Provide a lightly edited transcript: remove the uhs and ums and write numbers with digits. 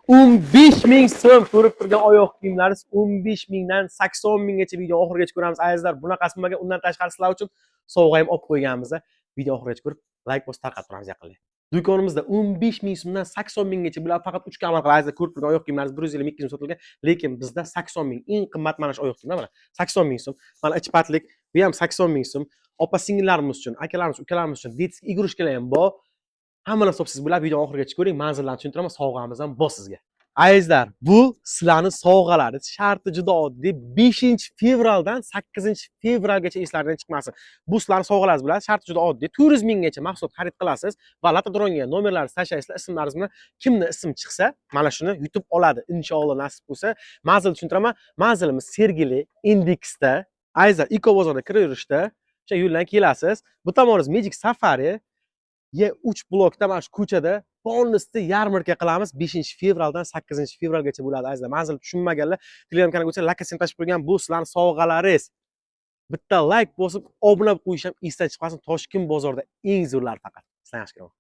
15 ming so'm. Ko'rib turgan oyoq kiyimlaringiz 15 mingdan 80 minggacha. Video oxirigacha ko'ramiz, azizlar. Bunaqasi bo'lmagan. Undan tashqari, sizlar uchun sovg'a ham olib qo'yganmiz. Video oxirigacha ko'rib, layk bosib, tarqatib turamiz yaqinlar. Do'konimizda 15 ming so'mdan 80 minggacha. Bular faqat 3 ga amal qiladi, azizlar. Ko'rib turgan oyoq kiyimlaringiz 150, 200 ming sotilgan, lekin bizda 80 ming. Eng qimmat mana shu oyoq kiyimlar, mana, 80 ming so'm. Mana ichi patlik, bu ham 80 ming so'm. Opa singillarimiz uchun, akalarimiz, ukalarimiz uchun детский игрушка lar ham bor. Hamma narsa topsangiz bo'ladi. Video oxirigacha ko'ring, manzillarni tushuntiraman, sovg'amiz ham bor sizga. Azizlar, bu sizlarni sovg'alaringiz. Sharti juda oddiy: 5 fevraldan 8 fevralgacha eslaridan chiqmasin. Bu sizlarni sovg'alaringiz bo'ladi. Sharti juda oddiy: 400 minggacha mahsulot xarid qilasiz va lototronga nomerlaringizni tashlaysizlar ismlaringiz bilan. Kimni ismi chiqsa, mana shuni yutib oladi, inshaalloh, nasib bo'lsa. Manzil tushuntiraman. Manzilimiz Sergeli, Indeksda, azizlar. Iko bozorda kiraverishda o'sha yo'ldan kelasiz. Bu tomonimiz Magic Safari E3 blokda, mana shu ko'chada полностью yarmarka qilamiz. 5 fevraldan 8 fevralgacha bo'ladi, azizlar. Manzil tushunmaganlar Telegram kanaliga o'tsa, lokasiyani tashlab qo'ygan. Bu sizlarni sovg'alaringiz. Bitta layk bosib, obuna bo'lib qo'yish ham esdan chiqmasin. Toshkent bozorida eng zo'rlari faqat. Sizlarni yaxshi ko'raman.